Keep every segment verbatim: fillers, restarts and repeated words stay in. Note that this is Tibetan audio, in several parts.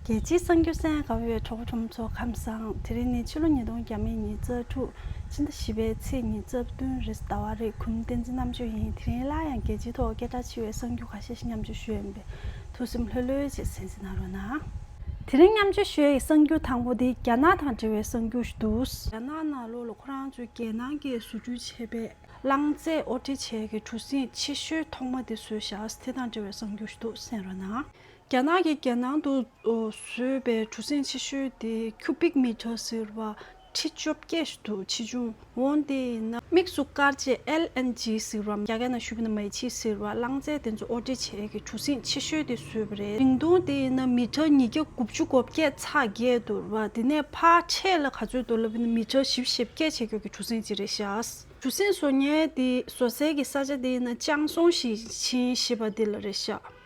རྒྱལ་སྤྱིའི་གསར་འགྱུར་གསན་གནང་བའི་གྲོགས་པོ་གྲོགས་མོ་ཚོ་ཁམས་བཟང་། དེ་རིང་ནི་ཕྱི་ལོ་ཉིས་སྟོང་ཉི་ཤུ་རྩ་དྲུག་ཕྱི་ཟླ་བཞི་པའི་ཚེས་ཉི་ཤུ་རྩ་བདུན་རེད། ཟླ་བ་རེད། གུང་བསྟན་འཛིན་རྣམ་དཔྱོད་ཡིན། དེ་རིང་སླར་ཡང་རྒྱལ་སྤྱིའི་ཐོག་སྐད་གྲགས་ཆེ་བའི་གསར་འགྱུར་ཁ་ཤས་ཤིག་མཉམ་སྤྱོད་ཞུ་ཡ་ཡིན་པས། ཐུགས་སེམས་ལྷོད་ལྷོད་བྱས་གསན་གཟིགས་གནང་རོགས་གནང་། དེ་རིང་མཉམ་སྤྱོད་ཞུ་ཡ་ཡི་གསར་འགྱུར་དང་པོ་དེ་རྒྱ་ནག་དང་འབྲེལ་བའི་གསར་འགྱུར་ཞིག་འདུག་རྒྱ་ནག་ནང་ལོགས་ལ་ཁོ་རང་ཚོའི་རྒྱལ་ནང་གིས་བཟོ་སྐྲུན་བྱས་པའི་རླངས་རྫས་དབོར་འདྲེན་བྱེད་ཡས་ཀྱི་གྲུ་གཟིངས་ཆེ་ཤོས་ཐོག་མ་དེ་བཟོས་བཞག་དེ་དང་འབྲེལ་བའི་གསར་འགྱུར་ཞིག་འདུག་གསན་རོགས་གནང་། རྒྱ་ནག་གིས་རྒྱལ་ནང་དུ་བཟོས་པའི་གྲུ་གཟིངས་ཆེ་ཤོས་དེ་ཁྱུ་བིག་མི་ཊར་ཟེར་བ་ཁྲི་བཅོ་བརྒྱད་ཞིག་འདུག་ཆེ་ཆུང་འོང་དེ་ཡིན་ན་དམིགས་སུ་བཀར་བྱས་ཨེལ་ཨེན་ཇི་ཟེར་བ་རྒྱ་སྐད་ནང་ཞུས་པ་ཡིན་ན་མེ་ཆི་ཟེར་བ་རླངས་རྫས་དེ་ཚོ་དབོར་འདྲེན་བྱེད་ཡས་ཀྱི་གྲུ་གཟིངས་ཆེ་ཤོས་དེ་བཟོས་པ་རེད། རིང་ཐུང་དེ་ཡིན་ན་མི་ཊར་ཉིས་བརྒྱ་དགུ་བཅུ་གོ་བརྒྱད་ཚེག་བརྒྱད་འདུག་བ། དེ་ནས་ཕར་འཕྲེད་ལ་ག་ཚོད་འདུག་ལབ་ན་མི་ཊར་བཞི་བཅུ་ཞེ་བརྒྱད་བྱེད་ཀྱོག་གི་གྲུ་གཟིངས་ཅིག་རེད་ཤག་གྲུ་གཟིངས་བཟོ་མཁན་དེ་བཟོ་སའི་གི་ས་ཆ་དེ་ཡིན་ན་ཅང་སུང་ཞི་ཆིན་ཞེས་པ་དེ་ལ་རེད་ཤག་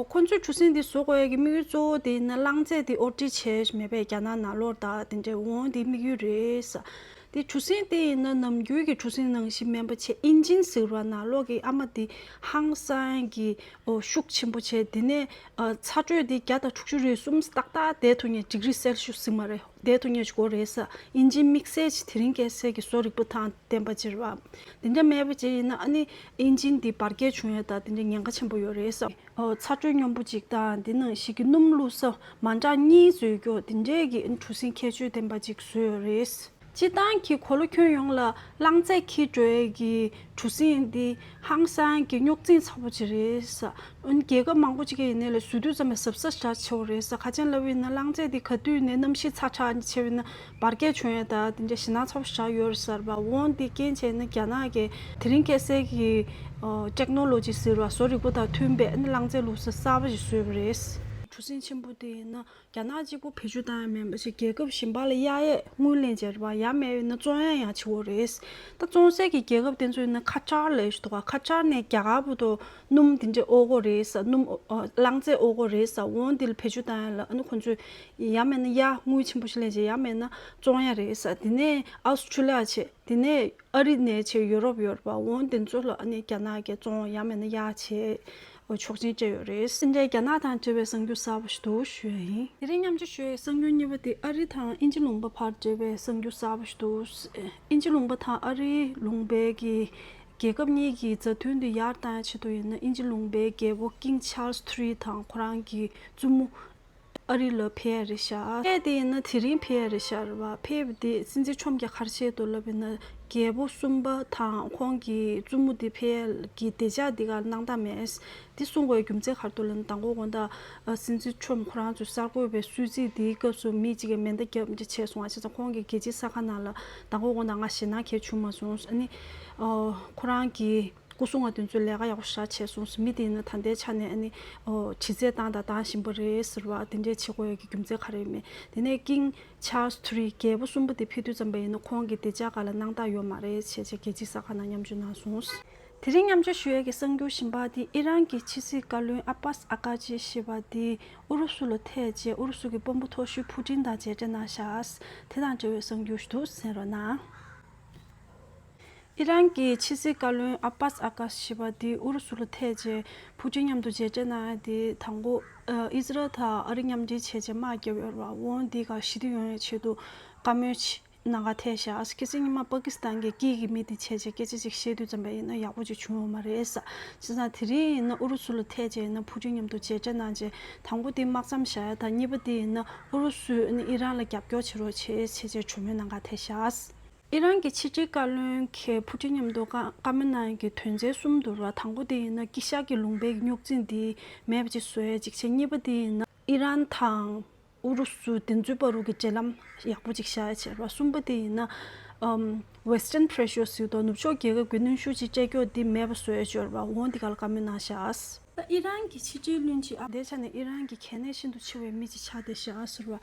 ཁོ་ཚོས་གྲུ་གཟིངས་དེ་བཟོ་དགོས་ཡ་གི་དམིགས་ཡུལ་གཙོ་བོ་དེ་ཡིན་ན་རླངས་རྫས་དེ་དབོར་འདྲེན་བྱས་མེད་པའི་རྒྱ་ནག་ནང་ལོགས་དང་དེ་འདྲའི་འོང་དེ་དམིགས་ཡུལ་རེད་ས། དེ་གྲུ་གཟིངས་དེ་ཡིན་ན་ནམ་རྒྱུན་གྱི་གྲུ་གཟིངས་ནང་བཞིན་མིན་པ་བྱས་ཨིན་ཇིན་ཟེར་བ་ནང་ལོགས་ཀྱི་ཨ་མ་དེ་ཧང་སང་གི་ཨོ་ཤུགས་ཆེན་པོ་བྱས། དེ་ནས་ཨ་ཚ་དྲོད་དེ་བརྒྱ་དང་དྲུག་ཅུ་རེ་གསུམ་ཏག་ཏག་བསྡད་ཐུབ་མཁན་ཌི་གི་རི་སེལ་ཤུ་ཟེར་མ་རེད། བསྡད་ཐུབ་མཁན་ཞིག་དགོས་རེད་ས། ཨིན་ཇིན་དམིགས་བསལ་གྱི་དེ་རིང་ཁ་སང་གི་བཟོ་རིག་པ་དང་ལྡན་པ་ཅིག་རེད་བ། དེ་འདྲ་མེད་པ་ཅིག་ཡིན་ན་ཨ་ནི་ཨིན་ཇིན་འདི་འབར་གས་བྱུང་ཡ་དང་དེ་འདྲ་ཉེན་ཁ་ཆེན་པོ་ཡོད་རེད་ས། ཨོ་ཚ་དྲོད་སྙོམས་པོ་ཅིག་དང་དེ་ནང་བཞིན་གྱི་སྣུམ་བླུགས་ས་མ་འདྲ་གཉིས་བཟོས་ཀྱོག་དེ་འདྲས་ཀྱི་གྲུ་གཟིངས་ཁྱད་ཆོས་ལྡན་པ་ཅིག་བཟོས་ཡོད་རེད། སྤྱིར་བཏང་གི་གོ་ལ་ཁྱོན་ཡོངས་ལ་རླངས་རྫས་འཁྱེར་འགྲོ་ཡས་ཀྱི་གྲུ་གཟིངས་འདི་ཧང་སང་གི་རྙོག་འཛིང་ཚ་པོ་ཅིག་རེད་ས། ཨ་ནི་རྒྱལ་ཁབ་མང་པོ་ཅིག་གིས་ཡིན་ནའི་ལ་བཟོ་དུས་ཙམ་པ་གཟབ་གཟབ་ཞེ་དྲག་བྱེད་དགོས་རེད་ས། ག་ཅི་ལབ་ཡིན་ན་རླངས་རྫས་འདི་ག་དུས་ནས་གནམ་གཤིས་ཚ་དྲགས་ཆེ་བ་ཡིན་ན་འབར་གས་བྱུང་ཡས་དང་དེ་འདྲ་ཞེད་སྣང་ཚ་པོ་ཞེ་དྲག་ཡོད་རེད་ས་རེད་བ། འོང་དེ་རྐྱེན་བྱས་ན་རྒྱ་ནག་གི་དེ་རིང་ཁ་སང་གི་ཨ་ཊེག་ནོ་ལོ་ཇི་ཟེར་བ་བཟོ་རིག་པ་དང་མཐུན་པའི་ཨ་ནི་རླངས་རྫས་བླུགས་ས་གསར་པ་ཞིག་བཟོས་པ་རེད། གྲུ་གཟིངས་ཆེན་པོ་དེ་ཡིན་ན། རྒྱ་ནག་གཅིག་པུ་བེད་སྤྱོད་བཏང་ཡ་མིན་པ་ཞིག་རྒྱལ་ཁབ་གཞན་པ་ལ་གཡར་ཡས་དངུལ་ལེན་བྱས་རེད་བ། ཡང་མེད་ཡོད་ན་བཙོང་ཡ་ཡང་བྱེད་དགོས་རེད། ད་བཙོང་སའི་གི་རྒྱལ་ཁབ་དེ་ཚོ་ཡིན་ན་ཁ་ཏར་ལབ་ཡས་ཞིག་འདུག་ག་ཁ་ཏར་ནས་རྒྱ་གར་བར་དུ་སྣུམ་དེ་འདྲས་དབོར་དགོས་རེད་ས། སྣུམ་ཨ་རླངས་རྫས་དབོར་དགོས་རེད་ས། འོང་དེ་ལ་བེད་སྤྱོད་བཏང་ཡ་ལ་ཨ་ནི་ཁོང་ཚོས་ཡང་མེད་ན་གཡར་དངུལ་ཆེན་པོ་ཞིག་ལེན་བྱས་ཡང་མེད་ན་བཙོང་ཡ་རེད་ས། དེ་ནས་ཨོ་སི་ཁྲུ་ལི་ཡ་བྱས། དེ་ནས་ཨ་རི་ནས་བྱས་ཡུ་རོབ་ཡོད་རེད་བ། འོང་དེ་ཚོ་ལ་ཨ་ནི་རྒྱ་ནག་གིས་བཙོང་ཡང་མེད་ན་གཡར་བྱས། ཆོག་མཆན་སྤྲད་ཡོད་རེད། དེ་འདྲའི་རྒྱ་ནག་དང་འབྲེལ་བའི་གསར་འགྱུར་གསར་པ་ཞིག་འདུག་ཞུ་ཡ་ཡིན། དེ་རིང་མཉམ་སྤྱོད་ཞུ་ཡའི་གསར་འགྱུར་གཉིས་པ་དེ་ཨ་རི་དང་དབྱིན་ཇི་ལུང་པ་བར་འབྲེལ་བའི་གསར་འགྱུར་གསར་པ་ཞིག་འདུག་དབྱིན་ཇི་ལུང་པ་དང་ཨ་རིའི་ལུང་པའི་གི་རྒྱལ་ཁབ་གཉིས་ཀྱི་མཛའ་མཐུན་དེ་ཡར་བཏང་ཡ་ཆེད་དུ་ཡིན་ན་དབྱིན་ཇི་ལུང་པའི་རྒྱལ་པོ་King Charles Three་དང་ཁོ་རང་གི་བཙུན་མོ་ཨ་རི་ལ་ཕེབས་ཡ་རེད་ཤག་ཕེབས་དེ་ཡིན་ན་དེ་རིང་ཕེབས་ཡ་རེད་ཤག་རེད་བ། ཕེབས་དེ་སྲིད་འཛིན་ཁྲོམ་གྱི་ཁར་ཆེད་དུ་ལབ་ཡིན་ན་རྒྱལ་པོ་གསུམ་པ་དང་ཁོང་གི་བཙུན་མོ་དེ་ཕེབས་ཡ་གི་བདེ་འཇགས་འདི་གར་སྣང་དག་མེད། འདི་གསུང་དགོས་རྒྱུ་མཚན་ག་རེ་འདུག་ལབ་ན་དང་པོ་དགོང་དག་ཨ་སྲིད་འཛིན་ཁྲོམ་ཁོ་རང་ཚོའི་གསར་འགོད་པའི་གསོལ་ཚིགས་འདིའི་སྐབས་སུ་མི་གཅིག་གིས་མེ་མདའ་བརྒྱབ་འདི་བྱས་སོང་བ། བྱས་ཙང་ཁོང་གི་རྒྱལ་སྤྱིའི་གསར་ཁང་ནང་ལ་དང་པོ་དགོང་དག་ང་ཞེད་སྣང་གང་ཡང་བྱུང་མ་སོང་། ཨ་ནི་ཨ་ཁོ་རང་གི་སྐུ་སྲུང་བ་དེ་ཚོས་ལས་ཀ་ཡག་པོ་ཞེ་དྲག་བྱས་སོང་། མི་དེ་ཡིན་ན་ད་ལྟའི་ཆ་ནས་ཨ་ནི་ཨོ་དྲི་རྩད་བཏང་དང་བཏང་བཞིན་པ་རེད་ཟེར་བ་དེ་འདྲས་བྱེད་དགོས་ཡ་གི་རྒྱུ་མཚན་ག་རེ་ཡིན་མིན། དེ་ནས་King Charles Three་རྒྱལ་པོ་གསུམ་པ་དེ་ཕེབས་དུས་ཙམ་པ་ཡིན་ན་ཁོང་གི་བདེ་འཇགས་སྒང་ལ་སྣང་དག་ཡོད་མ་རེད་བྱས་བྱས་རྒྱལ་སྤྱིའི་གསར་ཁང་ནང་མཉམ་སྤྱོད་གནང་སོང་། དེ་རིང་མཉམ་སྤྱོད་ཞུ་ཡ་གི་གསར་འགྱུར་གཞན་པ་དེ་ཨི་རན་གྱི་ཕྱི་སྲིད་བཀའ་བློན་ཨ་པཱས་ཨ་ཀ་ཅི་ཞེས་པ་དེ་ཨུ་རུ་སུ་ལ་ཐད་རྗེས་ཨུ་རུ་སུ་གི་དཔོན་པོ་མཐོ་ཤོས་ཕུ་ཀྲིན་དང་མཇལ་འཕྲད་གནང་ཤག་དེ་དང་འབྲེལ་བའི་གསར་འགྱུར་ཞིག་འདུག་གསན་རོགས་གནང་། ཨི་རན་གྱི་ཕྱི་སྲིད་བཀའ་བློན་ཨ་པཱས་ཨ་ཀ་ཞེས་པ་དེ་ཨུ་རུ་སུ་ལ་ཐད་རྗེས་ཕུ་ཀྲིན་མཉམ་དུ་མཇལ་འཕྲད་གནང་ཡ་དེ་དང་པོ་ཨི་ཟི་རལ་དང་ཨ་རི་མཉམ་འབྲེལ་བྱས་རྗེས་དམག་བརྒྱབ་ཡོད་རེད་བ། འོང་འདི་ག་ཞི་བདེ་ཡོང་ཡའི་ཆེད་དུ་བཀའ་མོལ་གནང་ག་ཐད་ཤག་ཁ་སང་ཉི་མ་པ་ཀི་སི་ཐན་གྱི་དཀྱིལ་གྱི་མི་དེ་བྱས་རྗེས་སྐད་ཆ་ཅིག་བཤད་དུས་ཙམ་པ་ཡིན་ན་ཡག་པོ་ཅིག་བྱུང་ཡོད་མ་རེད་ས། བྱས་ཙང་དེ་རིང་ཡིན་ན་ཨུ་རུ་སུ་ལ་ཐད་རྗེས་ཡིན་ན་ཕུ་ཀྲིན་མཉམ་དུ་མཇལ་འཕྲད་གནང་རྗེས་དང་པོ་དེ་དམག་མཚམས་བཞག་ཡ་དང་གཉིས་པ་དེ་ཡིན་ན་ཨུ་རུ་སུས་ཨི་རན་ལ་རྒྱབ་སྐྱོར་བྱེད་རོགས་བྱེད་བྱས་རྗེས་གྲོས་མོལ་གནང་ག་ཐད་ཤག་ཨི་རན་གྱི་ཕྱི་འབྲེལ་བཀའ་བློན་གྱིས་ཕུ་ཀྲིན་མཉམ་དུ་བཀའ་བཀའ་མོལ་གནང་ཡ་གི་དོན་ཚན་གསུམ་འདུག་ར། དང་པོ་དེ་ཡིན་ན་དཀྱིལ་ཤར་གྱི་ལུང་པའི་རྙོག་འཛིང་འདི་མེད་པ་ཅིག་བཟོ་ཡ་གཅིག་བྱས། གཉིས་པ་དེ་ཡིན་ན་ཨི་རན་དང་ཨུ་རུ་སུ་དེ་ཚོའི་བར་དུ་གི་འབྲེལ་ལམ་ཡག་པོ་ཅིག་བཞག་ཡ་བྱས་ར། གསུམ་པ་དེ་ཡིན་ན་ཨམ་Western pressure ཟེར་དུས་ནུབ་ཕྱོགས་རྒྱལ་ཁབ་ཀྱི་གནོན་ཤུགས་ཅིག་སྤྲད་ཀྱོག་འདི་མེད་པ་བཟོ་ཡ་བྱས་ར། འོང་འདི་ག་ལ་བཀའ་མོལ་གནང་ཤག་ད་ཨི་རན་གྱི་ཕྱི་འབྲེལ་བློན་ཆེན་ཨ་དེའི་ཆ་ནས་ཨི་རན་གྱི་གལ་གནད་ཤིན་ཏུ་ཆེ་བའི་མི་ཅིག་ཆགས་བསྡད་ཤག་ཟེར་བ།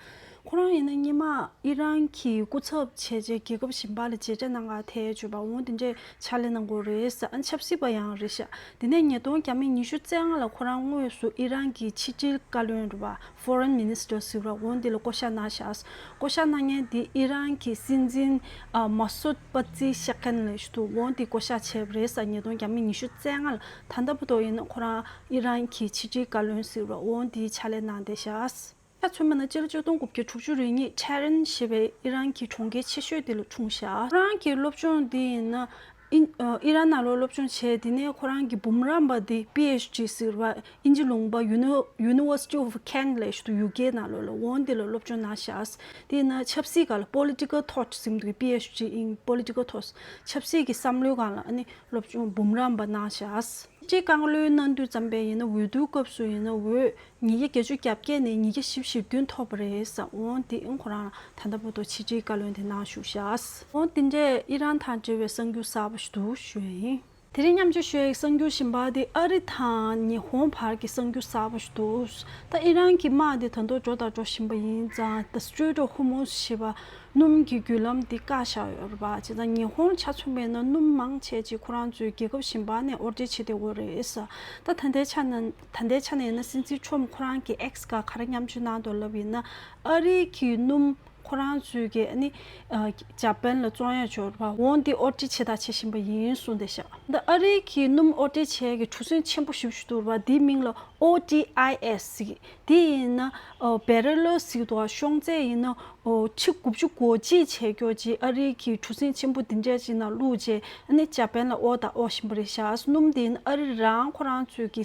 ཁོ་རང་ཡིན་ན་སྔོན་མ་ཨི་རན་གྱི་སྐུ་ཚབ་བྱས་རྗེས་རྒྱལ་ཁབ་གཞན་པ་ལ་མཇལ་འཕྲད་གནང་ག་ཐད་བྱས་པ། འོང་དེ་འདྲའི་ཕྱག་ལས་གནང་གི་ཡོད་རེད་ཟེར། ཨ་ཆབ་སྲིད་པ་ཡང་རེད་ཤག་དེ་ནས་ཉིས་སྟོང་ཉི་ཤུ་རྩ་ལྔ་ལ་ཁོ་རང་དངོས་སུ་ཨི་རན་གྱི་ཕྱི་འབྲེལ་བཀའ་བློན་རེད་བ། Foreign Minister ཟེར་བ། འོང་དེ་ལ་བསྐོ་བཞག་གནང་ཤག་བསྐོ་བཞག་གནང་མཁན་དེ་ཨི་རན་གྱི་སྲིད་འཛིན་ཨ་མ་སུད་པ་ཛི་ཤེ་ཁན་ལབ་ཡས་ཞིག་འདུག་འོང་དེ་བསྐོ་བཞག་བྱས་པ་རེད་ཟེར། ཉིས་སྟོང་ཉི་ཤུ་རྩ་ལྔ་ལ། ད་ལྟ་བར་དུ་ཡིན་ན་ཁོ་རང་ཨི་རན་གྱི་ཕྱི་འབྲེལ་བཀའ་བློན་ཟེར་བ། འོང་དེའི་ཕྱག་ལས་གནང་བསྡད་ཤག་ཆ་མཚོན་པ་ན་སྤྱི་ལོ་ཆིག་སྟོང་དགུ་བརྒྱ་དྲུག་ཅུ་རེ་གཉིས་ཊེ་ཧེ་རན་ཞེས་པའི་ཨི་རན་གྱི་གྲོང་ཁྱེར་ཆེ་ཤོས་དེ་ལ་འཁྲུངས་ཤག་ཁོ་རང་གི་སློབ་སྦྱོང་དེ་ཡིན་ན་ཨིན་ཨ་ཨི་རན་ནང་ལོགས་སློབ་སྦྱོང་བྱས། དེ་ནས་ཁོ་རང་གི་འབུམ་རམས་པ་དེ་པི་ཨེཆ་ཌི་ཟེར་བ་ཨིན་ཇི་ལུང་པ་Uni- University of Kent ལབ་ཞིག་འདུག་ཡུ་ཀེ་ནང་ལོགས་ལ། འོ་དེ་ལ་སློབ་སྦྱོང་གནང་ཤག་དེ་ཡིན་ན་ཆབ་སྲིད་སྒང་ལ་Political Thought ཟེར་གྱི་འདུག་པི་ཨེཆ་ཌི་in Political Thought། ཆབ་སྲིད་ཀྱི་བསམ་བློའི་སྒང་ལ་ཨ་ནི་སློབ་སྦྱོང་འབུམ་རམས་པ་གནང་ཤག་ཅེས་བཀའ་བློན་གནང་དུས་ཙམ་པས་ཡིན་ན་འོས་བསྡུའི་སྐབས་སུ་ཡིན་ན་འོས་ཉིས་བརྒྱ་བརྒྱད་ཅུ་གྱ་བརྒྱད་ནས་ཉིས་བརྒྱ་བཞི་བཅུ་ཞེ་བདུན་ཐོབ་པ་རེད་ཟེར། འོ་དེ་ཁོ་རང་ད་ལྟ་བར་དུ་ཕྱི་དྲིལ་བཀའ་བློན་དེ་གནང་བཞུགས་ཤག་འོ་དེ་འདྲས་ཨི་རན་དང་འབྲེལ་བའི་གསར་འགྱུར་གསར་པ་ཞིག་འདུག་ཞུ་ཡ་ཡིན། དེ་རིང་མཉམ་སྤྱོད་ཞུ་ཡའི་གསར་འགྱུར་གཞན་པ་དེ་ཨ་རི་དང་ཉི་ཧོང་བར་གྱི་གསར་འགྱུར་གསར་པ་ཞིག་འདུག་ད་ཨི་རན་གྱི་དམག་དེ་ད་དུང་འགྲོ་དང་འགྲོ་བཞིན་པ་ཡིན་ཙང་། The Strait of Hormuz ཞེས་པ་སྣུམ་གྱི་བརྒྱུད་ལམ་དེ་བཀག་བཞག་ཡོད་རེད་པ། བྱས་ཙང་ཉི་ཧོང་ཆ་མཚོན་པ་ཡིན་ན་སྣུམ་མང་ཆེ་ཅིག་ཁོ་རང་ཚོའི་རྒྱལ་ཁབ་གཞན་པ་ནས་དབོར་འདྲེན་བྱེད་བསྡད་ཡོད་རེད་ཟེར། ད་ད་ལྟའི་ཆ་ནས་ད་ལྟའི་ཆ་ནས་ཡིན་ན་སྲིད་འཛིན་ཁྲོམ་ཁོ་རང་གིས་X སྒང་ག་རེ་མཉམ་སྤྱོད་གནང་འདུག་ལབ་ཡིན་ན། ཨ་རི་གི་སྣུམ་ཁོ་རང་ཚོས་ཀྱི་ཨ་ནི་ཨ་ཇ་པན་ལ་བཙོང་ཡ་ཡོད་རེད་པ། འོ་འདི་དབོར་འདྲེན་བྱེད་ད་བྱེད་བཞིན་པ་ཡིན་གསུངས་བསྡད་ཤག་ད་ཨ་རི་གི་སྣུམ་དབོར་འདྲེན་བྱེད་ཀྱི་གྲུ་གཟིངས་ཆེན་པོ་ཞེ་པོ་ཅིག་འདུག་པ། འདིའི་མིང་ལ་ཨོ་ཌི་ཨའི་ཨེས་ཟེར་གྱི། འདི་ཡིན་ན་ཨ་བེ་རེ་ལི་ཟེར་གྱི་འདུག་པ། ཤོང་ཚད་ཡིན་ན་ཨོ་ཁྲི་དགུ་བཅུ་གོ་གཅིག་བྱེད་ཀྱོག་ཅིག་ཨ་རི་གི་གྲུ་གཟིངས་ཆེན་པོ་འདི་འདྲ་ཅིག་ནང་བླུགས་རྗེས་ཨ་ནི་ཇ་པན་ལ་དབོར་ད་དབོར་བཞིན་པ་རེད་ཤག་སྣུམ་འདི་ཡིན་ན་ཨ་རི་རང་ཁོ་རང་ཚོས་ཀྱི་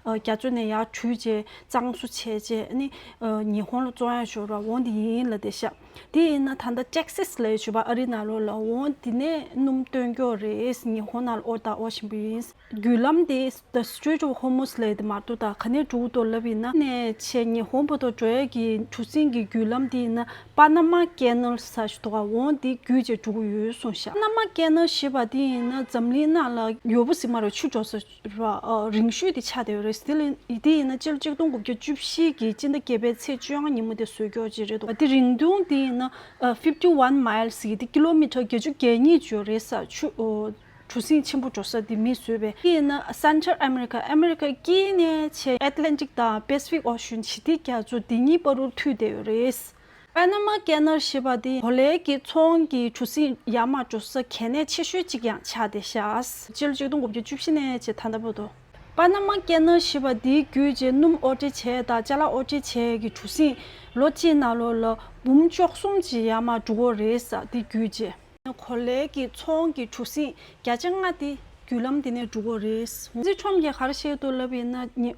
ཨ་རྒྱ་མཚོ་ནས་ཡར་འཁྲུད་རྗེས་གཙང་བཟོ་བྱས་རྗེས་ཨ་ནི་ཨ་ཉི་ཧོང་ལ་བཙོང་ཡ་ཡོད་རེད་པ། འོ་འདི་ཡིན་ལབ་བསྡད་ཤག་འདི་ཡིན་ན་ད་ལྟ་ཊེག་སིས་ལབ་ཡ་ཡོད་པ། ཨ་རི་ནང་ལོགས་ལ། འོ་འདི་ནས་སྣུམ་བཏོན་ཀྱོག་རེད། ཉི་ཧོང་ནང་ལ་དབོར་ད་དབོར་བཞིན་པ་ཡིན། བརྒྱུད་ལམ་དེ་The Strait of Hormuz ལབ་ཡ་དེ་མ་གཏོགས་ད་ག་ནས་འགྲོ་གི་འདུག་ལབ་ཡིན་ན། ནས་བྱས་ཉི་ཧོང་བར་དུ་འགྲོ་ཡ་གི་གྲུ་གཟིངས་ཀྱི་བརྒྱུད་ལམ་དེ་ཡིན་ན་པ་ན་མ་ཀེ་ནལ་ཟེར་ཞིག་འདུག་ག་འོ་འདི་བརྒྱུད་བྱས་འགྲོ་གི་ཡོད་གསུངས་ཤག་པ་ན་མ་ཀེ་ནལ་ཞེས་པ་དེ་ཡིན་ན་འཛམ་གླིང་ནང་ལ་ཡོད་པོ་ཟེར་མ་རེད། ཆུ་འགྲོ་ས་ར་ཨ་རིང་ཤོས་དེ་ཆགས་བསྡད་ཡོད་རེད། དེ་ལ་དེ་ཡིན་ན་སྤྱི་ལོ་ཆིག་སྟོང་དགུ་བརྒྱ་བཅུ་བཞི་གི་སྤྱི་ཟླ་བརྒྱད་པའི་ཚེས་བཅོ་ལྔ་ཉིན་མོ་དེ་བཟོས་ཀྱོག་ཅིག་རེད་འདུག་དེ་རིང་ཐུང་དེ་ཡིན་ན་ཨ་fifty one miles ཟེར་གྱི་དེ་ཀི་ལོ་མི་ཊར་བརྒྱད་ཅུ་གྱ་གཉིས་ཅིག་ཡོད་རེད་ཟེར། ཆུ་ཨོ་གྲུ་གཟིངས་ཆེན་པོ་འགྲོ་ས་དེ་མིས་བཟོས་པས། དེ་ཡིན་ན་Central America ཨ་མེ་རི་ཁ་དཀྱིལ་ནས་བྱས་Atlantic དང་Pacific Ocean ཞི་བདེ་རྒྱ་མཚོ་དེ་གཉིས་བར་དུ་མཐུད་བསྡད་ཡོད་རེད། པ་ན་མ་ཀེ་ནལ་ཞེས་པ་དེ་གོ་ལའི་གི་ཚོང་གི་གྲུ་གཟིངས་ཡར་མར་འགྲོ་ས་གལ་གནད་ཆེ་ཤོས་གཅིག་ཀྱང་ཆགས་བསྡད་ཤག་སྤྱི་ལོ་ཆིག་སྟོང་དགུ་བརྒྱ་བཅུ་བཞི་ནས་བྱས་ད་ལྟ་བར་དུ། པ་ན་མ་ཀེ་ནལ་ཞེས་པ་དེའི་བརྒྱུད་བྱས་སྣུམ་དབོར་འདྲེན་བྱས་དང་ཅ་ལག་དབོར་འདྲེན་བྱས་ཀྱི་གྲུ་གཟིངས་ལོ་གཅིག་ནང་ལོགས་ལ་འབུམ་བཅུ་གསུམ་ཅིག་ཡར་མར་འགྲོ་གི་རེད་ཟེར། དེ་བརྒྱུད་བྱས་གོ་ལའི་གི་ཚོང་གི་གྲུ་གཟིངས་བརྒྱ་ཆ་ལྔ་དེ་བརྒྱུད་ལམ་དེ་ནས་འགྲོ་གི་རེད། སྲིད་འཛིན་ཁྲོམ་གྱིས་ག་རེ་བཤད་འདུག་ལབ་ཡིན་ན། ཉི་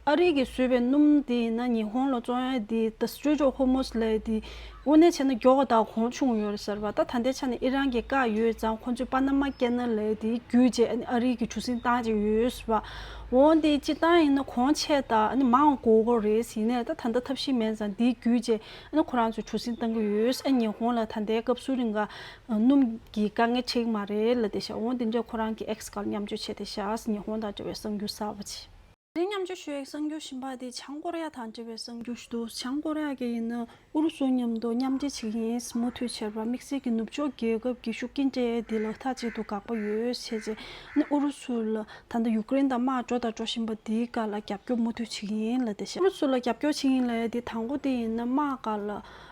ཨ་རི་གིས་བཟོས་པའི་སྣུམ་དེ་ཡིན་ན་ཉི་ཧོང་ལ་བཙོང་ཡ་དེ་The Strait of Hormuz ལབ་ཡ་དེ་དངོས་གནས་བྱས་ན་མགྱོགས་དང་གོང་ཆུང་ཡོད་རེད་ཟེར་བ། ད་ད་ལྟའི་ཆ་ནས་ཨི་རན་གྱིས་བཀག་ཡོད་ཙང་ཁོང་ཚོས་པ་ན་མ་ཀེ་ནལ་ལབ་ཡ་དེ་བརྒྱུད་བྱས་ཨ་རི་གི་གྲུ་གཟིངས་བཏང་བྱས་ཡོད་ཟེར་བ། འོ་དེ་སྤྱིར་བཏང་ཡིན་ན་གོང་ཆེ་དང་ཨ་ནི་མང་དགོས་ཀྱི་རེད། ཡིན་ནའི་ད་ད་ལྟ་ཐབས་ཤེས་མེད་ཙང་དེ་བརྒྱུད་བྱས་ཨ་ནི་ཁོ་རང་ཚོས་གྲུ་གཟིངས་བཏང་གི་ཡོད། ཨ་ཉི་ཧོང་ལ་ད་ལྟའི་སྐབས་སུ་རིང་ག་སྣུམ་གྱི་དཀའ་ངལ་འཕྲད་ཀྱི་མ་རེད་ལབ་བསྡད་ཤག་འོ་དེ་འདྲས་ཁོ་རང་གི་X སྒང་མཉམ་སྤྱོད་བྱས་བསྡད་ཤག་ཉི་ཧོང་དང་འབྲེལ་བའི་གསར་འགྱུར་གསར་པ་ཅིག་དེ་རིང་མཉམ་སྤྱོད་ཞུ་ཡའི་གསར་འགྱུར་གཞན་པ་དེ་བྱང་ཀོ་རི་ཡ་དང་འབྲེལ་བའི་གསར་འགྱུར་ཞིག་འདུག་བྱང་ཀོ་རི་ཡ་གིས་ཡིན་ན་ཨུ་རུ་སུ་མཉམ་དུ་མཉམ་འབྲེལ་བྱེད་ཀྱི་ཡིན། མུ་མཐུད་བྱས་པ་དམིགས་བསལ་གྱི་ནུབ་ཕྱོགས་རྒྱལ་ཁབ་ཀྱི་ཤུགས་རྐྱེན་སྤྲད་ཡས་དེ་ལ་མཐའ་གཅིག་ཏུ་དགག་པ་ཡོད་བྱས་རྗེས་ནི་ཨུ་རུ་སུ་ལ་ད་ལྟ་ཡུཀ་རེན་དང་དམག་འགྲོ་དང་འགྲོ་བཞིན་པ་དེའི་སྐབས་ལ་རྒྱབ་སྐྱོར་མུ་མཐུད་བྱེད་ཀྱི་ཡིན་ལབ་བསྡད་ཤག་ཨུ་རུ་སུ་ལ་རྒྱབ་སྐྱོར་བྱེད་ཀྱི་ཡིན་ལབ་ཡས་དེ་དང་པོ་དེ་ཡིན་ན་དམག་སྒང་ལ་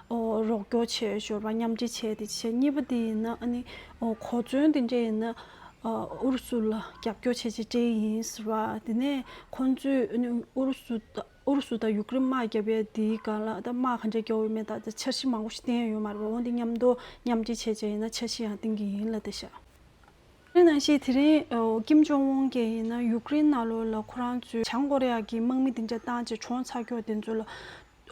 ཨོ་རོགས་སྐྱོར་བྱས་ཞོར་བ་མཉམ་འབྲེལ་བྱས་དེ་བྱས། གཉིས་པ་དེ་ཡིན་ན་ཨ་ནི་ཨོ་གོ་མཚོན་དེ་འདྲ་ཡིན་ན་ཨ་ཨུ་རུ་སུ་ལ་རྒྱབ་སྐྱོར་བྱས་བྱས་སྤྲད་ཡིན་ཟེར་བ། དེ་ནས་ཁོང་ཚོས་ཨ་ནི་ཨུ་རུ་སུ་ད་ཨུ་རུ་སུ་དང་ཡུཀ་རེན་དམག་རྒྱབ་ཡས་དེའི་སྒང་ལ་ད་དམག་ག་འདྲས་རྒྱག་འོས་མེད་ད་ད་འཆར་གཞི་མང་པོ་ཞིག་བཏིང་ཡ་ཡོད་མ་རེད་པ། འོ་འདི་མཉམ་དུ་མཉམ་འབྲེལ་བྱས་བྱས་ཡིན་ན་འཆར་གཞི་ཡང་བཏིང་གི་ཡིན་ལབ་བསྡད་ཤག་དེ་ནང་བཞིན་དེ་རིང་ཨོ་ཀིམ་ཇོང་ཨུན་གྱིས་ཡིན་ན་ཡུཀ་རེན་ནང་ལོགས་ལ་ཁོ་རང་ཚོས་བྱང་ཀོ་རི་ཡ་གི་དམག་མི་དེ་འདྲ་བཏང་བྱས་གྲོངས་ཚར་ཀྱོག་དེ་ཚོ་ལ་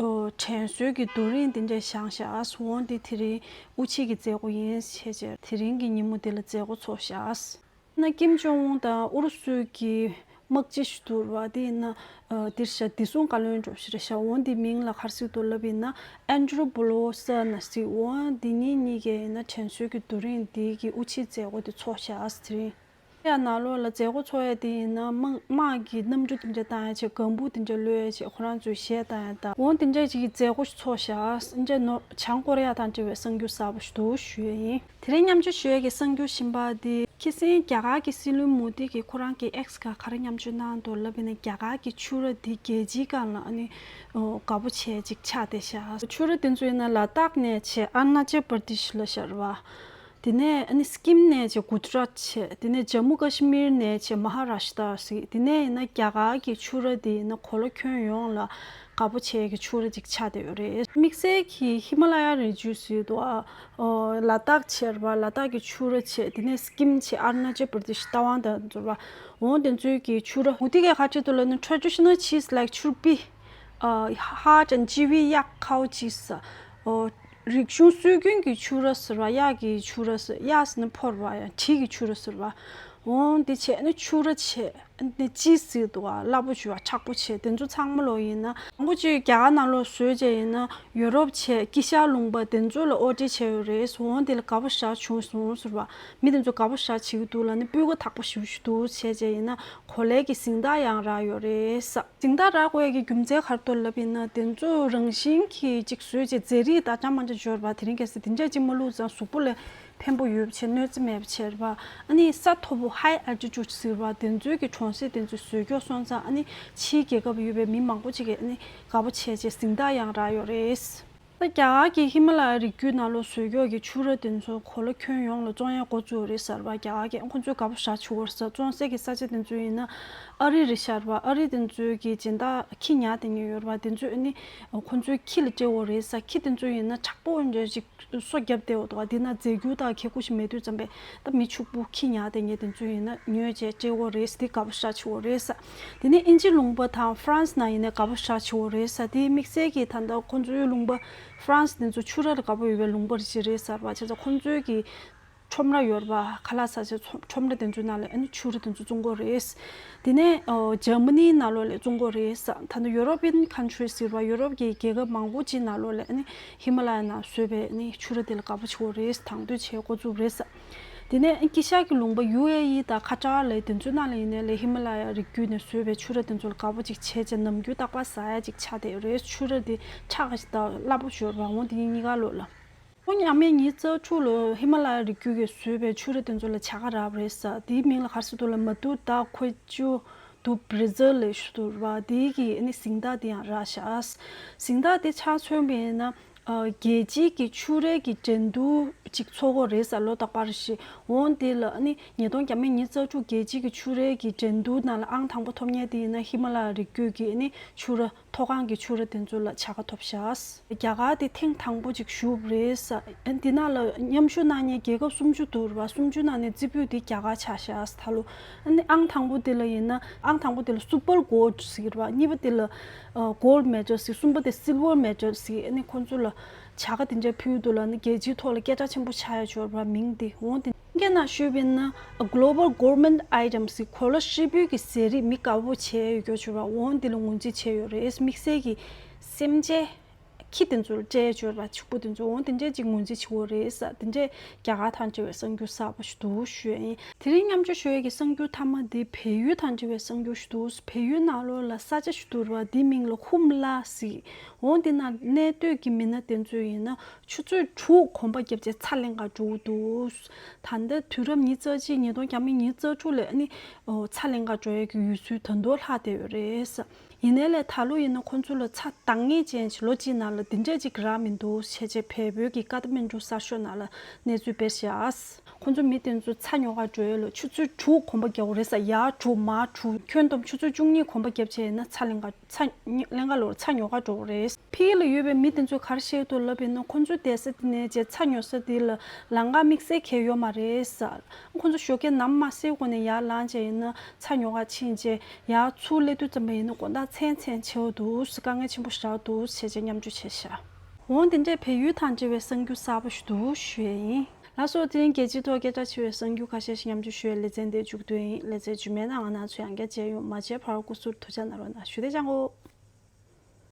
ཨོ་དྲན་གསོའི་གི་རྡོ་རིང་དེ་འདྲ་བཞེངས་ཤག་འོ་འདི་དེ་རིང་དབུ་འབྱེད་ཀྱི་མཛད་སྒོ་ཡིན་བྱས་བྱས་དེ་རིང་གི་ཉིན་མོ་དེ་ལ་མཛད་སྒོ་ཚོགས་ཤག་ན་ཀིམ་ཇོང་ཨུན་དང་ཨུ་རུ་སུའི་གི་དམག་སྤྱི་ཞིག་འདུག་པ། དེ་ཡིན་ན་ཨ་དེར་ཤ་བདེ་སྲུང་བཀའ་བློན་འགྲོ་ཞིག་རེད་ཤག་འོ་འདི་མིང་ལ་ག་རེ་ཟེར་འདུག་ལབ་ཡིན་ན་ཨན་ཌྲུ་བྷོ་ལོ་སི་ན་ཟེར། འོ་འདི་གཉིས་གཉིས་ཀས་ཡིན་ན་དྲན་གསོའི་གི་རྡོ་རིང་འདི་གི་དབུ་འབྱེད་མཛད་སྒོ་དེ་ཚོགས་ཤག་དེ་རིང་། ཡ་ནང་ལོགས་ལ་མཛད་སྒོ་ཚོགས་ཡ་དེ་ཡིན་ན་དམག་དམག་གི་གནམ་གྲུ་དེ་འདྲ་བཏང་ཡ་བྱས། ལྒང་བུ་དེ་འདྲ་གློད་ཡ་བྱས། ཁོ་རང་ཚོའི་གཞས་བཏང་ཡ་དང་འོ་དེ་འདྲ་ཅིག་གི་མཛད་སྒོ་ཞིག་ཚོགས་ཤག་འདི་འདྲ་ནོ་བྱང་ཀོ་རི་ཡ་དང་འབྲེལ་བའི་གསར་འགྱུར་གསར་པ་ཞིག་འདུག་ཞུ་ཡ་ཡིན། དེ་རིང་མཉམ་སྤྱོད་ཞུ་ཡ་གི་གསར་འགྱུར་གཞན་པ་དེ་ཁ་སང་རྒྱ་གར་གྱི་སྲིད་བློན་མོ་དི་གིས་ཁོ་རང་གི་X་སྒང་ག་རེ་མཉམ་སྤྱོད་གནང་འདུག་ལབ་ཡིན་ན་རྒྱ་གར་གྱི་ཆུ་ར་དེ་རྒྱལ་སྤྱིའི་སྒང་ལ་ཨ་ནི་ཨོ་དགའ་པོ་བྱས་ཅིག་ཆགས་བསྡད་ཤག་ཆུ་ར་དེ་ཚོ་ཡིན་ན་ལ་དྭགས་ནས་བྱས་ཨ་རུ་ན་ཅལ་པར་དི་ཤི་ལ་ཤར་བ། དེ་ནས་ཨ་ནི་སི་ཀིམ་ནས་བྱས་གུ་ཇ་རཱཏ་བྱས། དེ་ནས་ཇམ་མུ་ཀ་ཤི་མིར་ནས་བྱས་མ་ཧ་རཱ་ཤི་ཏྲ་ཟེར། དེ་ནས་ཡིན་ན་རྒྱ་གར་གྱི་ཆུ་ར་དེ་ཡིན་ན་གོ་ལ་ཁྱོན་ཡོངས་ལ་ དགའ་པོ་བྱེད་ཀྱི་ཕྱུགས་ར་ཅིག་ཆགས་བསྡད་ཡོད་རེད། དམིགས་བསལ་གྱི་ཧི་མ་ལ་ཡ་རི་རྒྱུད་ཟེར་དུས་ཨ། ཨོ། ལ་དྭགས་བྱས་རེད་པ། ལ་དྭགས་ཀྱི་ཕྱུགས་ར་བྱས། དེ་ནས་སི་ཀིམ་བྱས། ཨ་རུ་ན་ཅལ་པར་དེ་ཤི། རྟ་དབང་དང་ཚོ་རེད་པ། འོ་དེ་ཚོའི་གི་ཕྱུགས་ར། འོ་དེ་གས་ག་རེ་བྱེད་འདུག་ལབ་ན། traditional cheese like ཆུར་པི། ཨ། ཧ་ཅང་ཅི་བི་ཡག་ཁའོ་ཅིས། ཨོ། རིག་གཞུང་སྲོལ་རྒྱུན་གྱི་ཕྱུགས་ར་ཟེར་བ། གཡག་གི་ཕྱུགས་ར་ཟེར། གཡག་ཟེར་ན་ཕོར་པ་ཡང་གྲི་གི་ཕྱུགས་ར་ཟེར་བ། འོང་དེ་བྱས་ནས་ཕྱུགས་ར་བྱས་ནས་ཅི་ཟེར་འདུག་ག། སླ་པོ་བྱས་པ། མཁྲེགས་པོ་བྱས། དེ་ཚོ་ཚང་མ་ལོ་ཡིན་ན། མང་པོ་ཅིག་རྒྱ་གར་ནང་ལོགས་བཟོས་བྱས་ཡིན་ན། ཡོ་རོབ་བྱས། དཀྱིལ་ཤར་ལུང་པ་དེ་ཚོ་ལ་ཨོ་ཌར་བྱས་ཡོད་རེད། འོང་དེ་ལ་དགའ་པོ་ཞེ་དྲག་བྱུང་སོང་ཟེར་བ། མི་དེ་ཚོ་དགའ་པོ་ཞེ་དྲག་བྱེད་ཀྱི་འདུག་ལབ་ནས་སྤུས་ཀ་དག་པོ་ཞེ་པོ་ཅིག་འདུག་བྱས་བྱས་ཡིན་ན། གོ་ལའི་གི་གཟེངས་རྟགས་ཡང་རག་ཡོད་རེད་ཟེར། གཟེངས་རྟགས་རག་དགོས་ཡ་གི་རྒྱུ་མཚན་ག་རེ་འདུག་ལབ་ཡིན་ན། དེ་ཚོ་རང་བཞིན་གྱིས་ཅིག་བཟོས་བྱས་རྫས་རིགས་དང་ཅང་མ་ཅང་འབྱོར་བ་དེ་རིང་ཁ་སང་དེ་འདྲ་ཅིག་མ་བླུགས་ཙང་གཟུགས་པོ་ལ་ཕན་པོ་ཡོད་བྱས། གནོད་འཚེ་མེད་པ་བྱས་རེད་པ། ཨ་ནི་ས་མཐོ་པོ་high altitude ཟེར་བ་དེ་ཚོའི་གི་གྲོང་གསེབ་དེ་ཚོ་བཟོས་ཀྱོག་སོང་ཙང་། ཨ་ནི་ཕྱིའི་རྒྱལ་ཁབ་ཡོད་པའི་མི་མང་པོ་ཅིག་གིས་ཨ་ནི་དགའ་པོ་བྱས་བྱས་གཟེངས་རྟགས་ཡང་རག་ཡོད་རེད། ད་རྒྱ་གར་གྱི་ཧི་མ་ལ་ཡ་རི་རྒྱུད་ནང་ལོགས་བཟོས་ཀྱོག་གི་ཕྱུགས་ར་དེ་ཚོ་གོ་ལ་ཁྱོན་ཡོངས་ལ་བཙོང་ཡ་འགོ་བཙུགས་རེད་ཟེར་བ། རྒྱ་གར་གྱིས་ཁོང་ཚོས་དགའ་པོ་ཞེ་དྲག་བྱེད་ཀྱི་ཡོད་རེད་ཟེར། བཙོང་སའི་གི་ས་ཆ་དེ་ཚོ་ཡིན་ན་ཨ་རི་རེད་ཤག་རེད་པ། ཨ་རི་དེ་ཚོའི་གི་སྦྱིན་བདག་ཁྱི་ཉར་བསྡད་མཁན་ཡོད་རེད་པ། དེ་ཚོས་ཨ་ནི་ཁོང་ཚོའི་ཁྱི་ལ་སྤྲད་ཡོད་རེད་ཟེར། ཁྱི་དེ་ཚོ་ཡིན་ན་མཁྲེགས་པོ་འདྲ་ཅིག་སོ་བརྒྱབ་བསྡད་ཡོད་འདུག་ག། དེ་ན་རྫས་འགྱུར་དང་གེ་ཁུ་ཞིག་མེད་དུས་ཙམ་པས། ད་མི་ཕྱུག་པོ་ཁྱི་ཉར་བསྡད་མཁན་དེ་ཚོ་ཡིན་ན་ཉོས་བྱས་སྤྲད་ཡོད་རེད་ཟེར། དེ་དགའ་པོ་ཞེ་དྲག་བྱེད་ཀྱི་ཡོད་རེད་ཟེར། དེ་ནས་དབྱིན་ཇི་ལུང་པ་དང་ཧྥ་རན་སི་ནང་ཡིན་ནའི་དགའ་པོ་ཞེ་དྲག་བྱེད་ཀྱི་ཡོད་རེད་ཟེར། དེ་དམིགས་བསལ་གྱིས་ད་ལྟ་ཁོང་ཚོའི་ལུང་པ། ཧྥ་རན་སི་དེ་ཚོ་ཕྱུགས་ར་ལ་དགའ་པོ་ཡོད་པའི་ལུང་པ་ཞིག་རེད་ཟེར་བ། བྱས་ཙང་ཁོང་ཚོའི་གི་ཁྲོམ་ར་ཡོད་རེད་པ། ཁ་ལག་ཟ་བྱའི་ཁྲོམ་ར་དེ་ཚོའི་ནང་ལ་ཨ་ནི་ཕྱུགས་ར་དེ་ཚོ་བཙོང་གི་ཡོད་རེད། དེ་ནས་ཨོ། འཇར་མ་ནིའི་ནང་ལོགས་ལ་བཙོང་གི་ཡོད་རེད་ཟེར། ད་ལྟ་ཡུ་རོ་པི་ཡན་ཁན་ཊི་རི་ཟེར་བ། ཡུ་རོབ་ཀྱི་རྒྱལ་ཁབ་མང་པོ་ཅིག་ནང་ལོགས་ལ་ཨ་ནི་ཧི་མ་ལ་ཡ་ནང་བཟོས་པའི་ཨ་ནི་ཕྱུགས་ར་དེ་ལ་དགའ་པོ་བྱེད་ཀྱི་ཡོད་རེད། དང་དོད་བྱེད་འགོ་བཙུགས་རེད་ཟེར། དེ་ནས་དཀྱིལ་ཤར་གྱི་ལུང་པ་ཡུ་ཨེ་ཨི་དང་ཁ་ཏར་ལ། དེ་ཚོའི་ནང་ལ་ཡིན་ནའི་ལས་ཧི་མ་ལ་ཡ་རི་རྒྱུད་ནས་བཟོས་པའི་ཕྱུགས་ར་དེ་ཚོ་ལ་དགའ་པོ་ཅིག་བྱས་བྱས་ནམ་རྒྱུན་རྟག་པར་ཟ་ཡ་ཅིག་ཆགས་བསྡད་ཡོད་རེད། ཕྱུགས་ར་དེ་ཁྲག་ག་ཞིག་དང་སླ་པོ་ཞིག་ཡོད་རེད་པ། འོ་དེ་གཉིས་ཀ་ལོགས་ལ། ཁོང་ཉག་མེད་ཉི་ཤུ་རྩ་དྲུག་ལོ་ཧི་མ་ལ་ཡ་རི་རྒྱུད་ཀྱིས་བཟོས་པའི་ཕྱུགས་ར་དེ་ཚོ་ལ་བྱ་དགའ་རག་པ་རེད་ཟེར། དེའི་མིང་ལ་ག་རེ་ཟེར་འདུག་ལབ་ན། མ་དུ་ད་ཁོ་ཅུ་དུ་བྷི་ར་ཛིལ་ལ་ཞུ་དུ་ར་བ། དེའི་གི་ཨ་ནི་གཟེངས་རྟགས་དེ་ཡང་རག་ཤག། གཟེངས་རྟགས་དེ་ཆ་མཚོན་པ་ཡིན་ན། ཨ། རྒྱལ་སྤྱིའི་གི་ཕྱུགས་རའི་གི་འགྲན་བསྡུར་ཅིག་ཚོགས་ཀྱི་ཡོད་རེད་ཟེར། ལོ་རྟག་པར་ཞིག། འོ་དེ་ལ་ཨ་ནི་ཉིས་སྟོང་ཉི་ཤུ་རྩ་དྲུག་རྒྱལ་སྤྱིའི་གི་ཕྱུགས་རའི་གི་འགྲན་བསྡུར་ནང་ལ་ཨང་དང་པོ་ཐོབ་མཁན་དེ་ཡིན་ན་ཧི་མ་ལ་ཡ་རི་རྒྱུད་ཀྱི་ཨ་ནི་ཕྱུགས་ར། མཐོ་སྒང་གི་ཕྱུགས་ར་དེ་ཚོ་ལ་བྱ་དགའ་ཐོབ་ཤག། རྒྱ་གར་དེ་ཐེངས་དང་པོ་ཅིག་ཞུགས་པ་རེད་ཟེར། ཨ། དེ་ནང་ལ་མཉམ་ཞུགས་གནང་མཁན་རྒྱལ་ཁབ་སུམ་ཅུ་འདུག་ར་བ། སུམ་ཅུ་ནང་ནས་རྩེ་ཕུད་དེ་རྒྱ་གར་ཆགས་ཤག་ཟེར། ད་ལོ་ཨ་ནི་ཨང་དང་པོ་དེ་ལ་ཡིན་ན། ཨང་དང་པོ་དེ་ལ་སུ་པར་གོལ་ཌི་ཟེར་གྱི་རེད་པ། གཉིས་པ་དེ་ལ་ཨ་གོལ་ཌི་མེ་ཌལ་ཟེར། གསུམ་པ་དེ་སིལ་ཝར་མེ་ཌལ་ཟེར། ཨ་ནི་ཁོང་ཚོ་ལ་བྱ་དགའ་དེ་འདྲ་ཕུལ་འདུག་ལབ་ནས་རྒྱལ་སྤྱིའི་ཐོག་ལ་སྐད་གྲགས་ཆེན་པོ་ཆགས་ཡ་ཅིག་ཡོད་རེད་པ། མིང་དེ། འོ་དེ། སྙན་ན་ཞུས་པ་ཡིན་ན། Global Gourmet Items གི་གོ་ལ་ཧྲིལ་པོའི་གི་ཟས་རིགས་མི་དགའ་པོ་བྱས་ཡོད་རྒྱུ་ཅིག་ཡོད་རེད་པ། འོ་འདི་ལ་ངོས་འཛིན་བྱས་ཡོད་རེད། དམིགས་བསལ་གྱི་སེམས་ཅན་ཁྱི་དེ་ཚོ་ལ་སྤྲད་ཡོད་རེད་པ། ཕྱུག་པོ་དེ་ཚོ། འོ་དེ་འདྲས་ཅིག་ངོས་འཛིན་བྱེད་ཀྱི་ཡོད་རེད་ཟེར། དེ་འདྲས་རྒྱ་གར་དང་འབྲེལ་བའི་གསར་འགྱུར་གསར་པ་ཞིག་འདུག་ཞུ་ཡ་ཡིན། དེ་རིང་མཉམ་སྤྱོད་ཞུ་ཡ་གི་གསར་འགྱུར་མཐའ་མ་དེ་བལ་ཡུལ་དང་འབྲེལ་བའི་གསར་འགྱུར་ཞིག་འདུག། བལ་ཡུལ་ནང་ལོགས་ལ་ས་ཆ་ཞིག་འདུག་ར་བ། དེའི་མིང་ལ་ཧུམ་ལ་ཟེར། འོ་དེ་ན་གནས་སྡོད་ཀྱི་མི་སྣ་དེ་ཚོ་ཡིན་ན་ཆུ་ཚོད་དྲུག་གོམ་པ་བརྒྱབ་བྱས་ཚྭ་ལེན་ག་འགྲོ་གི་འདུག། ད་ལྟ་དུས་རབས་ཉི་ཤུ་རྩ་གཅིག། ཉིས་སྟོང་ཉི་ཤུ་རྩ་དྲུག་ལ་ཨ་ནི་ཨོ་ཚྭ་ལེན་ག་འགྲོ་ཡས་ཀྱི་ཡུལ་ཚོའི་ད་དུང་ལྷག་བསྡད་ཡོད་རེད། ཡིན་ནའི་ལས་ད་ལོ་ཡིན་ན་ཁོང་ཚོ་ལ་ཚྭ་འདང་ངེས་ཅན་ཞིག་ལོ་གཅིག་ནང་ལ་འདི་འདྲས་ཅིག་རག་མི་འདུག་བྱས་བྱས་བལ་པོའི་གི་ཀ་ཐ་མན་གྲུ་གསར་ཤོག་ནང་ལ་གནས་ཚུལ་སྤེལ་ཤག། ཁོང་ཚོ་མི་དེ་ཚོ་ཚྭ་ཉོ་ག་འགྲོ་ཡས་ལ་ཆུ་ཚོད་དྲུག་གོམ་པ་རྒྱག་དགོས་རེད་ཟེར། ཡར་དྲུག་མར་དྲུག། ཁྱོན་བསྡོམས་ཆུ་ཚོད་བཅུ་གཉིས་གོམ་པ་བརྒྱབ་བྱས་ཡིན་ན་ཚྭ་ལེན་ག་ཚྭ་ལེན་ག་ལོར་ཚྭ་ཉོ་ག་འགྲོ་གི་རེད། ཕ་གི་ལ་ཡོད་པའི་མི་དེ་ཚོས་ག་རེ་བཤད་འདུག་ལབ་ཡིན་ན། ཁོང་ཚོ་བསྡད་ས་དེ་ནས་བྱས་ཚྭ་ཉོ་ས་དེ་ལ་ལམ་ཁ་དམིགས་བསལ་གང་ཡང་ཡོད་མ་རེད་ཟེར། ཁོང་ཚོ་ཞོགས་ཀས་ནམ་མ་གསལ་གོང་ནས་ཡར་ལངས་བྱས་ཡིན་ན་ཚྭ་ཉོ་ག་ཕྱིན་བྱས་ཡར་ཚུར་སླེབས་དུས་ཙམ་པ་ཡིན་ན་དགོང་དག་མཚན་མཚན་ཆེ་བ་འདུག་ཟེར། དཀའ་ངལ་ཆེན་པོ་ཞེ་དྲག་འདུག་ཟེར་བྱས་མཉམ་སྤྱོད་བྱས་ཤག། འོང་དེ་འདྲས་བལ་ཡུལ་དང་འབྲེལ་བའི་གསར་འགྱུར་གསར་པ་ཞིག་འདུག་ཞུ་ཡས་ཡིན། ལགས་སོ། དེ་རིང་རྒྱལ་སྤྱིའི་ཐོག་སྐད་གྲགས་ཆེ་བའི་གསར་འགྱུར་ཁ་ཤས་ཤིག་མཉམ་སྤྱོད་ཞུ་ཡས་ལེ་ཚན་འདིར་མཇུག་བསྡུ་ཡས་ཡིན། ལེ་ཚན་རྗེས་མའི་ནང་ང་རང་ཚོ་ཡང་བསྐྱར་མཇལ་ཡོང་། མ་མཇལ་བར་སྐུ་གཟུགས་ཐུགས་ཅག་གནང་རོགས་གནང་། ཞུ་བདེ་ཅང་གོ།